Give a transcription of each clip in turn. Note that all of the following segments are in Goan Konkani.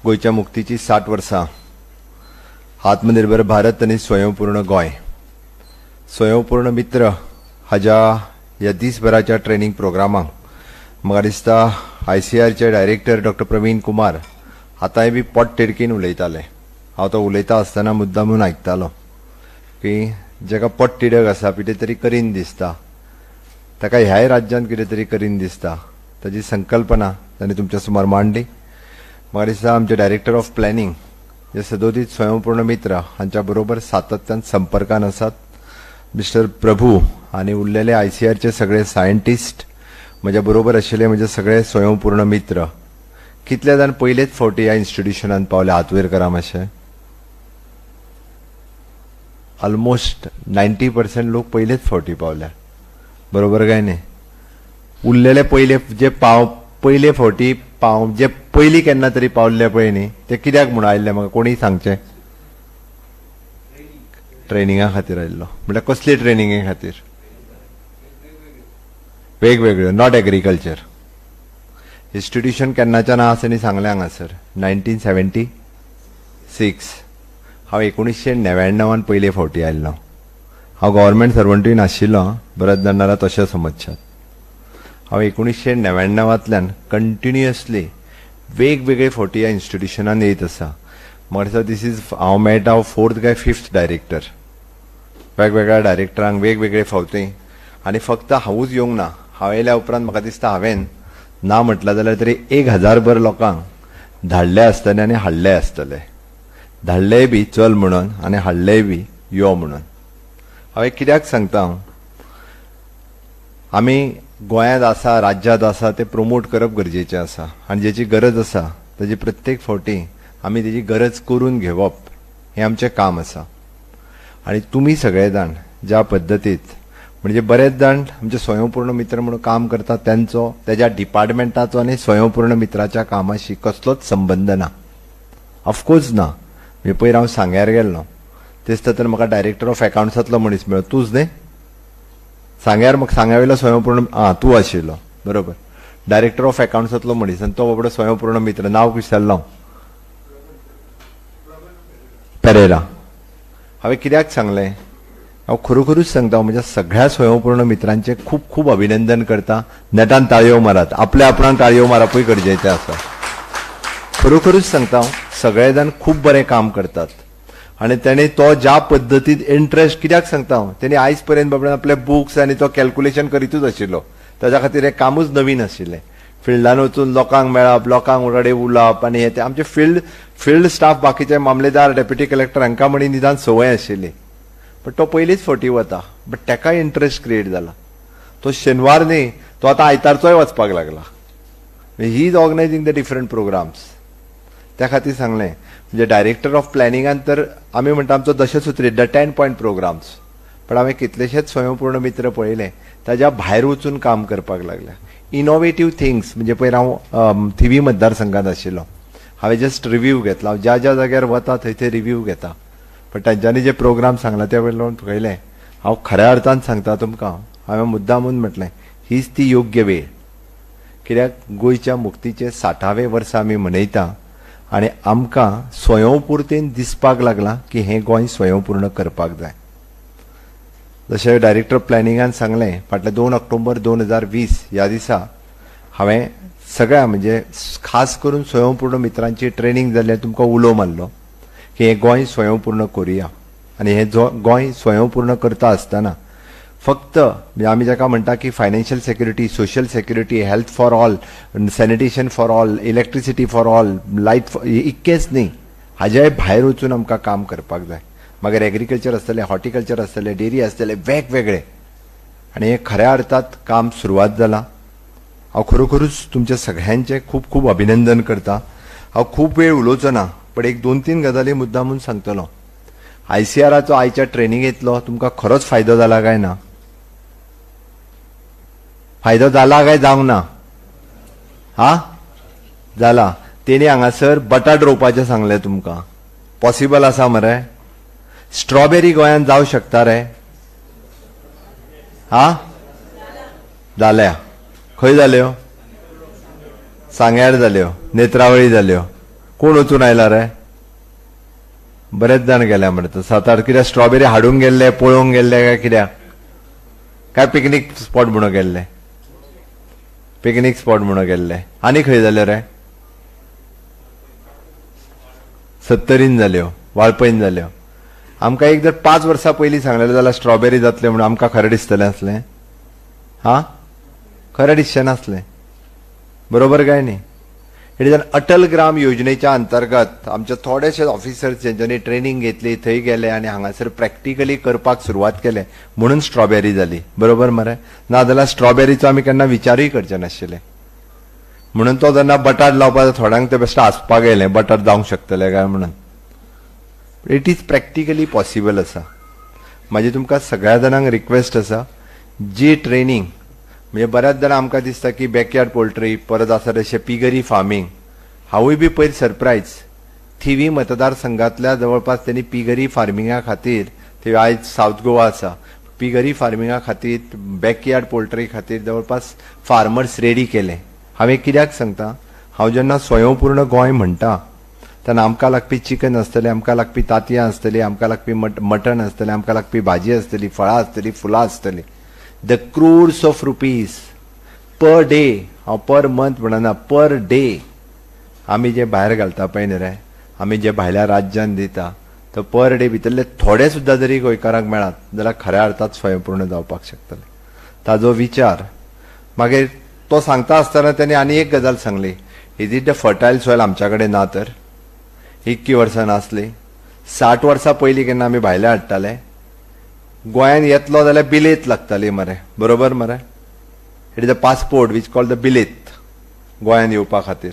गोंयच्या मुक्तीची 60 वर्सां, आत्मनिर्भर भारत आनी स्वयंपूर्ण गोंय, स्वयंपूर्ण मित्र हाज्या ह्या दीसभराच्या ट्रेनिंग प्रोग्रामाक म्हाका दिसता आयसीआरचे डायरेक्टर डॉक्टर प्रवीण कुमार आतांय बी पोट तिडकीन उलयताले. हांव तो उलयता आसतना मुद्दामून आयकतालो की जेका पोट तिडक आसा कितें तरी करीन दिसता, ताका ह्याय राज्यांत कितें तरी करीन दिसता, ताजी संकल्पना ताणें तुमच्या समोर मांडली. म्हाका दिसता आमचे डायरेक्टर ऑफ प्लॅनिंग जे सदोदीत स्वयंपूर्ण मित्र हांच्या बरोबर सातत्यान संपर्कान आसात मिस्टर प्रभू आनी उरलेले आयसीआरचे सगळे सायंटिस्ट, म्हज्या बरोबर आशिल्ले म्हजे सगळे स्वयंपूर्ण मित्र. कितले जाण पयलेच फावटी ह्या इन्स्टिट्युशनान पावले हात वयर करा मातशें. ऑलमोस्ट 90% लोक पयलेच फावटी पावल्या, बरोबर काय न्ही? उरलेले पयले जे पयले फावटी पाव जे पयलीं केन्ना तरी पावल्ले पळय न्ही, ते कित्याक म्हूण आयिल्ले म्हाका कोणीय सांगचें? ट्रेनिंगा खातीर आयिल्लो. म्हळ्यार कसली ट्रेनिंगे खातीर? वेगवेगळ्यो, not agriculture. Institution केन्नाच्यान आसा न्ही सांगलें हांगासर, 1976. हांव 1999 पयले फावटी आयिल्लो. हांव गव्हर्मेंट सर्वंटूय नाशिल्लो, बऱ्याच जाण जाल्यार तशें समजशात. हांव 1999 कंटिन्युअसली वेगवेगळे फावटी ह्या इन्स्टिट्युशनान येयत आसा. म्हाका दिसता this is हांव मेळटा हांव 4th काय 5th director, वेगवेगळ्या डायरेक्टरांक वेगवेगळे फावटी. आनी फक्त हांवूच येवंक ना, हांव येयल्या उपरांत म्हाका दिसता हांवें ना म्हटलें जाल्यार तरी 1000 भर लोकांक धाडले आसतले आनी हाडले आसतले, धाडलेय बी चल म्हणून आनी हाडलेय बी यो म्हणून. हांवें कित्याक सांगता, आमी गोंयांत आसा, राज्यांत आसा, तें प्रोमोट करप गरजेचें आसा आनी जेची गरज आसा ताजी प्रत्येक फावटी आमी तेजी गरज करून घेवप हें आमचें काम आसा. आनी तुमी सगळे जाण ज्या पद्दतीत, म्हणजे बरेच जाण आमचे स्वयंपूर्ण मित्र म्हणून काम करतात, त्यांचो तेज्या डिपार्टमेंटाचो आनी स्वयंपूर्ण मित्राच्या कामाशी कसलोच संबंद ना, ऑफकोर्स ना. म्हणजे पयर हांव सांग्यार गेल्लो, तेच तर म्हाका डायरेक्टर ऑफ एकावंट्सांतलो मनीस मेळ्ळो. तूंच न्ही सांग्यार? म्हाका सांग्या वयलो स्वयंपूर्ण, आं तूं आशिल्लो, बरोबर. डायरेक्टर ऑफ एकावंट्सांतलो मनीस आनी तो बाबडो स्वयंपूर्ण मित्र, नांव विसरलो, पेरेरा. हांवें कित्याक सांगलें, हांव खरोखरूच सांगता, म्हज्या सगळ्या स्वयंपूर्ण मित्रांचें खूब खूब अभिनंदन करता. नेटान ताळयो मारात, आपल्या आपणाक ताळयो मारपूय गरजेचें आसा. खरोखरूच सांगता, सगळे जाण खूब बरें काम करतात आनी तेणे तो ज्या पद्दतीन इंट्रस्ट, कित्याक सांगता हांव, तेणी आयज पर्यंत बाबड्यान आपले बुक्स आनी तो कॅल्कुलेशन करीतूच आशिल्लो, ताज्या खातीर हें कामूच नवीन आशिल्लें. फिल्डान वचून लोकांक मेळप, लोकांक कडेन उलोवप आनी हें तें. आमचे फिल्ड स्टाफ बाकीचे मामलेदार, डेप्युटी कलेक्टर हांकां म्हणी निदान संवय आशिल्ली, बट तो पयलीच फावटी वता, बट ताकाय इंट्रस्ट क्रिएट जाला. तो शेनवार न्ही, तो आतां आयतारचोय वचपाक लागला. He is organising the different programmes. त्या खातीर सांगलें, म्हणजे डायरेक्टर ऑफ प्लॅनिंगान तर आमी म्हणटा आमचो दशसूत्री, the 10 point programmes, पण हांवें कितलेशेच स्वयंपूर्ण मित्र पळयले ताज्या भायर वचून काम करपाक लागले. इनोवेटीव थिंग्स, म्हणजे पयर हांव थिवी मतदारसंघात आशिल्लो, हांवें जस्ट रिव्यू घेतला. हांव ज्या ज्या जाग्यार वता थंय थंय रिव्यू घेता, पण तांच्यांनी जे प्रोग्राम सांगला ते वयल्यान पळयलें. हांव खऱ्या अर्थान सांगता तुमकां, हांवें मुद्दामून म्हटलें हीच ती योग्य वेळ, कित्याक गोंयच्या मुक्तीचे 60वें वर्सा आमी मनयता आनी आमकां स्वयंपूर्तेन दिसपाक लागलां की हें गोंय स्वयंपूर्ण करपाक जाय. जशें डायरेक्टर प्लॅनिंगान सांगलें, फाटल्या 2 ऑक्टोबर 2020 ह्या दिसा हांवें सगळ्या, म्हणजे खास करून स्वयंपूर्ण मित्रांची ट्रेनिंग जाल्ली, तुमकां उलो मारलो की हें गोंय स्वयंपूर्ण करुया. आनी हें गोंय स्वयंपूर्ण करता आसतना फक्त आमी जाका म्हणटा की financial security, social security, health for all, sanitation for all, electricity for all, light for, इतकेंच न्ही, हाज्याय भायर वचून आमकां काम करपाक जाय. मागीर एग्रीकल्चर आसतलें, हॉर्टिकल्चर आसतलें, डेरी आसतलें, वेगवेगळे. आनी हें खऱ्या अर्थात काम सुरवात जालां. हांव खरोखरूच तुमच्या सगळ्यांचें खूब खूब अभिनंदन करता. हांव खूब वेळ उलोवचो ना, पण एक 2-3 गजाली मुद्दामून सांगतलो. आयसीआराचो आयच्या ट्रेनिंगेंतलो तुमकां खरोच फायदो जाला काय ना? फायदो जाला काय जावंक ना? हा, जाला. तेणी हांगासर बटाट रोवपाचें सांगलें तुमकां, पॉसिबल आसा मरे? स्ट्रॉबेरी गोंयांत जावं शकता रे? हा, जाल्या. खंय जाल्यो? सांग्यार जाल्यो, नेत्रावळी जाल्यो. कोण वचून आयला रे? बरेच जाण गेले म्हणटा 7-8. कित्याक स्ट्रॉबेरी हाडूंक गेल्ले, पळोवंक गेल्ले काय कित्याक? काय पिकनीक स्पॉट म्हणून गेल्ले? पिकनीक स्पॉट म्हणून गेल्ले. आनी खंय जाल्यो रे? सत्तरीन जाल्यो, वाळपयन जाल्यो. आमकां एक जर 5 वर्सां पयलीं सांगलेलें जाल्यार स्ट्रॉबेरी जातले म्हणून आमकां खरें दिसतलें आसलें? हा, खरें दिसचें नासलें, बरोबर काय न्ही? It is an Atal ग्राम योजनेच्या अंतर्गत आमचे थोडेशे ऑफिसर्स जेंच्यांनी ट्रेनिंग घेतली थंय गेले आनी हांगासर प्रॅक्टिकली करपाक सुरवात केले म्हणून स्ट्रॉबेरी जाली, बरोबर मरे? नाजाल्यार स्ट्रॉबेरीचो आमी केन्ना विचारूय करचे नाशिल्ले. म्हणून तो जेन्ना बटाट लावपाक थोड्यांक ते बेश्टे हांसपाक येयलें, बटाट जावंक शकतले काय म्हणून. It is practically possible आसा. म्हाजी तुमकां सगळ्या जाणांक रिक्वेस्ट आसा, जी ट्रेनिंग म्हणजे बऱ्याच जाणां आमकां दिसता की बॅकयार्ड पोल्ट्री, परत आसा तशें पिगरी फार्मींग. हांवूय बी पयर सरप्रायज, थिवी मतदारसंघांतल्या जवळपास तेणी पिगरी फार्मिंगा खातीर, थंय आयज सावथ गोवा आसा, पिगरी फार्मिंगा खातीर, बॅकयार्ड पोल्ट्री खातीर जवळपास फार्मर्स रेडी केले. हांवें कित्याक सांगता, हांव जेन्ना स्वयंपूर्ण गोंय म्हणटा तेन्ना आमकां लागपी चिकन आसतलें, आमकां लागपी तांतयां आसतलीं, आमकां लागपी मटण आसतलें, आमकां लागपी भाजी आसतली, फळां आसतलीं, फुलां आसतलीं. The crores of rupees per day, हांव पर मंथ म्हणना, पर डे आमी जे भायर घालता पळय न्ही रे, आमी जे भायल्या राज्यान दिता, तो पर डे भितरले थोडे सुद्दां जरी गोंयकारांक मेळत जाल्यार खऱ्या अर्थात स्वयंपूर्ण जावपाक शकतले. ताजो विचार मागीर तो सांगता आसतना तेणी आनी एक गजाल सांगली, is it the fertile soil आमच्या कडेन ना तर? इतकी वर्सां नासली, 60 वर्सां पयलीं केन्ना आमी भायले हाडटाले, गोंयान येतलो जाल्यार बिलेत लागताली मरे, बरोबर मरे? It is a passport which called the बिलेत गोंयान येवपा खातीर.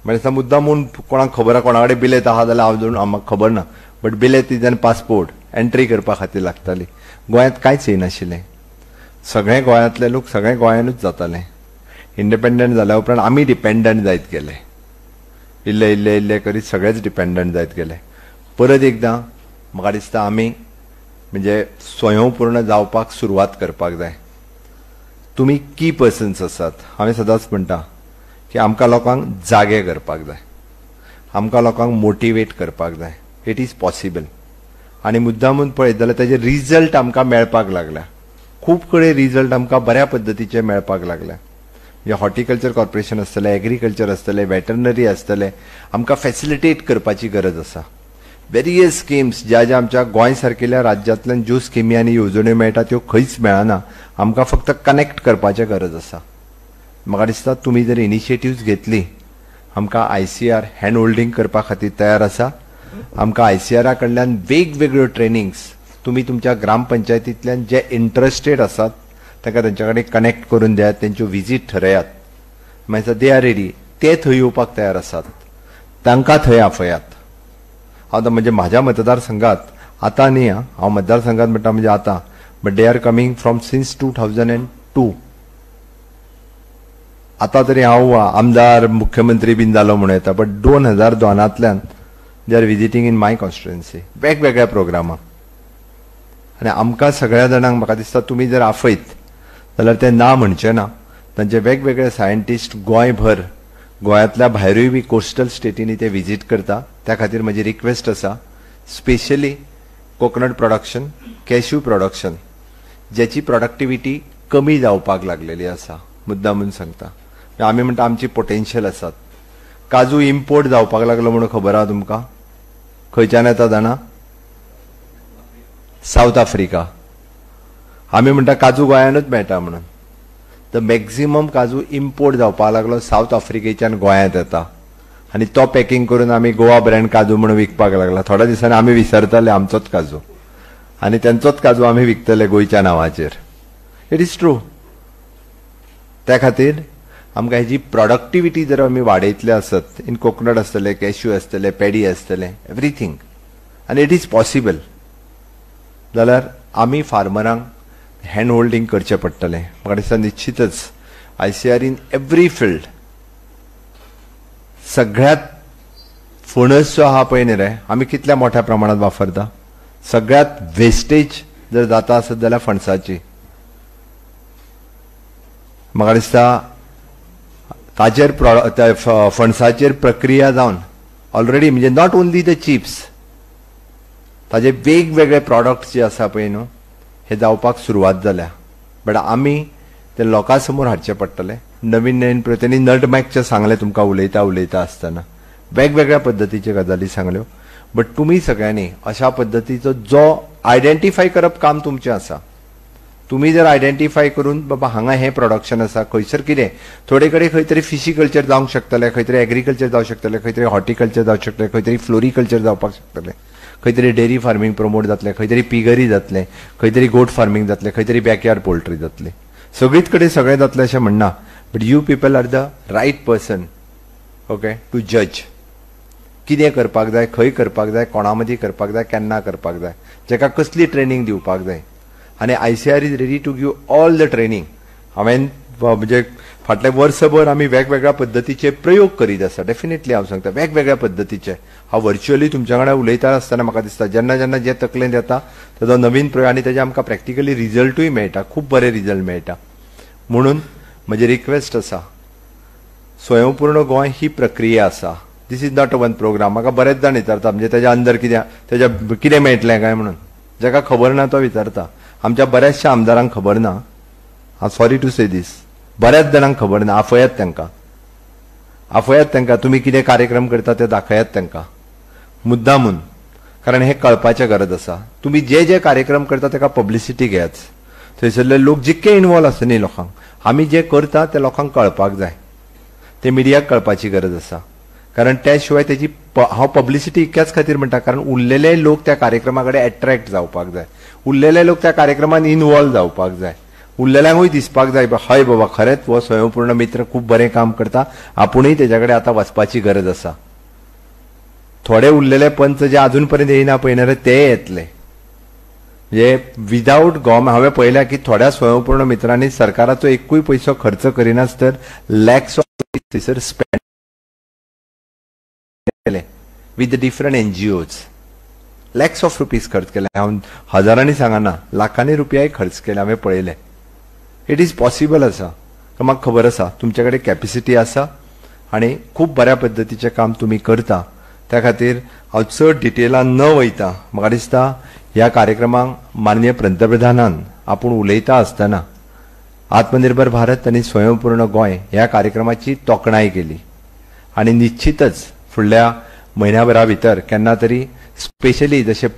म्हणजे मुद्दाम म्हूण कोणाक खबर आहा कोणा कडेन बिलेत आहा जाल्यार हांव म्हाका खबर ना, but बिलेत is an passport entry करपा खातीर लागताली. गोंयांत कांयच येनाशिल्लें, सगळे गोंयांतले लोक सगळे गोंयानूच जाताले. इंडिपेंडंट जाल्या उपरांत आमी डिपेंडंट जायत गेले, इल्ले इल्ले इल्ले करीत सगळेच डिपेंडंट जायत गेले. परत एकदां म्हाका दिसता आमी म्हणजे स्वयंपूर्ण जावपाक सुरवात करपाक जाय. तुमी की पर्सन्स आसात, हांवें सदांच म्हणटा की आमकां लोकांक जागे करपाक जाय, आमकां लोकांक मोटिवेट करपाक जाय. It is possible. आनी मुद्दामून पळयत जाल्यार ताजे रिजल्ट आमकां मेळपाक लागल्या, खूब कडेन रिजल्ट आमकां बऱ्या पद्दतीचे मेळपाक लागल्या. म्हणजे हॉर्टिकल्चर कॉर्पोरेशन आसतलें, एग्रीकल्चर आसतलें, वेटरनरी आसतलें, आमकां फॅसिलिटेट करपाची गरज आसा. वेरियस स्किम्स ज्या ज्या आमच्या गोंय सारकेल्या राज्यांतल्यान ज्यो स्किमी आनी येवजण्यो मेळटा त्यो खंयच मेळना, आमकां फक्त कनेक्ट करपाचें गरज आसा. म्हाका दिसता तुमी जर इनिशिएटिव्स घेतली, आमकां ICAR hand holding करपा खातीर तयार आसा. आमकां ICAR कडल्यान वेगवेगळ्यो ट्रेनिंग्स तुमी तुमच्या ग्रामपंचायतींतल्यान जे इंट्रस्टेड आसात तांकां तेंच्या कडेन कनेक्ट करून दियात, तेंच्यो विजीट ठरयात. मागीर they are ready, ते थंय येवपाक तयार आसात, तांकां थंय आफयात. हांव म्हणजे म्हाज्या मतदारसंघात आतां न्ही, हांव मतदारसंघात म्हणटा म्हणजे आतां, but they are coming from since 2002. आतां तरी हांव आमदार मुख्यमंत्री बीन जालो म्हणूं येता, but 2002 they are visiting in my constituency वेगवेगळ्या प्रोग्रामाक. आनी आमकां सगळ्या जाणांक म्हाका दिसता तुमी जर आफयत जाल्यार ते ना म्हणचे ना. तांचे वेगवेगळे सायंटिस्ट गोंयभर, गोंयांतल्या भायरूय बी कोस्टल स्टेटींनी ते विजीट करता. त्या खातीर म्हजी रिक्वेस्ट आसा, specially coconut production, cashew production ज्याची प्रोडक्टिविटी कमी जावपाक लागलेली आसा, मुद्दामून सांगता. आमी म्हणटा आमची पोटेन्शियल आसात. काजू इम्पोर्ट जावपाक लागलो म्हणून खबर आहा तुमकां? खंयच्यान येता जाणा? South Africa. आमी म्हणटा काजू गोंयानूच मेळटा म्हणून, तर मॅक्झिमम काजू इम्पोर्ट जावपाक लागलो सावथ आफ्रिकेच्यान गोंयांत येता आनी तो पॅकिंग करून आमी गोवा ब्रँड काजू म्हणून विकपाक लागला. थोड्या दिसांनी आमी विसरतले आमचोच काजू आनी तेंचोच काजू आमी विकतले गोंयच्या नांवाचेर. It is true. त्या खातीर आमकां हेजी प्रोडक्टिविटी जर आमी वाडयतले आसत, इन कोकोनट आसतले, कॅश्यू आसतले, पेडी आसतले, एवरीथींग, आनी it is possible जाल्यार आमी फार्मरांक हँड होल्डींग करचें पडटलें. म्हाका दिसता निश्चितच ICAR in every field, सगळ्यात फणस जो आहा पळय न्ही रे, आमी कितल्या मोठ्या प्रमाणात वापरता, सगळ्यात वेस्टेज जर जाता आसत जाल्यार फणसाची. म्हाका दिसता ताजेर फणसाचेर प्रक्रिया जावन ऑलरेडी म्हणजे not only the chips, ताजे वेगवेगळे प्रॉडक्ट्स जे आसा पळय न्हू हे जावपाक सुरवात जाल्या. बट आमी ते लोकां समोर हाडचे पडटले. नवीन नवीन तेणी नटमॅगचें सांगलें तुमकां उलयता उलयता आसतना वेगवेगळ्या पद्दतीच्यो गजाली सांगल्यो. बट तुमी सगळ्यांनी अशा पद्दतीचो जो आयडेंटिफाय करप काम तुमचें आसा. तुमी जर आयडेंटिफाय करून बाबा हांगा हें प्रोडक्शन आसा, खंयसर कितें, थोडे कडेन खंय तरी फिशिकल्चर जावंक शकतलें, खंय तरी एग्रीकल्चर जावंक शकतलें, खंय तरी हॉर्टिकल्चर जावंक शकतलें, खंय तरी फ्लोरिकल्चर जावपाक शकतलें, खंय तरी डेअरी फार्मींग प्रमोट जातलें, खंय तरी पिगरी जातलें, खंय तरी गोट फार्मींग जातलें, खंय तरी बॅकयार्ड पोल्ट्री जातली. सगळीच कडेन सगळें जातलें अशें म्हणना, but you people are the right person okay to जज कितें करपाक जाय, खंय करपाक जाय, कोणा मदीं करपाक जाय, केन्ना करपाक जाय, जेका कसली ट्रेनींग दिवपाक जाय. आनी ICAR is ready to give all the training. हांवें म्हणजे फाटले वर्सभर आमी वेगवेगळ्या पद्दतीचे प्रयोग करीत आसा. डेफिनेटली हांव सांगता वेगवेगळ्या पद्दतीचे. हांव व्हर्च्युअली तुमच्या वांगडा उलयता आसतना म्हाका दिसता जेन्ना जेन्ना जे तकलेंत येता ताजो नवीन प्रयोग आनी ताजे आमकां प्रॅक्टिकली रिजल्टूय मेळटा, खूब बरे रिजल्ट मेळटा. म्हणून म्हजी रिक्वेस्ट आसा, स्वयंपूर्ण गोंय ही प्रक्रिया आसा. This is not a one programme. म्हाका बरेच जाण विचारता म्हणजे तेज्या अंदर कितें, तेज्या कितें मेळटलें काय म्हणून. जाका खबर ना तो विचारता. आमच्या बऱ्याचशा आमदारांक खबर ना, हांव सॉरी टू से दीस, बऱ्याच जाणांक खबर ना. आफयात तांकां, आफयात तांकां, तुमी कितें कार्यक्रम करता ते दाखयात तांकां मुद्दामून, कारण हें कळपाचें गरज आसा. तुमी जे जे कार्यक्रम करता ताका पब्लिसिटी घेयात. थंयसरले लोक जितके इनवॉल्व आसा न्ही लोकांक, आमी जे करता ते लोकांक कळपाक जाय, ते मिडियाक कळपाची गरज आसा. कारण त्या शिवाय तेजी हांव पब्लिसिटी इतक्याच खातीर म्हणटा, कारण उरलेले लोक त्या कार्यक्रमा कडेन एट्रॅक्ट जावपाक जाय, उरलेले लोक त्या कार्यक्रमान इनवॉल्व जावपाक जाय, उरलेल्यांकूय दिसपाक जाय हय बाबा खरेंच हो स्वयंपूर्ण मित्र खूब बरें काम करता, आपुणूय तेज्या कडेन आतां वचपाची गरज आसा. थोडे उरलेले पंच जे अजून पर्यंत येयना पळयना ते येतले. म्हणजे विदावट गव्हर्मेंट हांवें पळयल्या की थोड्या स्वयंपूर्ण मित्रांनी सरकाराचो एकूय पयसो खर्च करिनासतर लॅक्स ऑफ थंयसर स्पेंड केले with the different NGOs. Lakhs of rupees खर्च केले, हांव हजारांनी सांगना, लाखांनी रुपयाय खर्च केले, हांवें पळयले. It is possible आसा, म्हाका खबर आसा तुमचे कडेन कॅपेसिटी आसा आनी खूब बऱ्या पद्दतीचें काम तुमी करता. त्या खातीर हांव चड डिटेलान न वयता. म्हाका दिसता ह्या कार्यक्रमाक माननीय पंतप्रधानान आपूण उलयता आसतना आत्मनिर्भर भारत आनी स्वयंपूर्ण गोंय ह्या कार्यक्रमाची तोखणाय केली आनी निश्चितच फुडल्या म्हयन्या भरा भितर केन्ना तरी स्पेशली जशें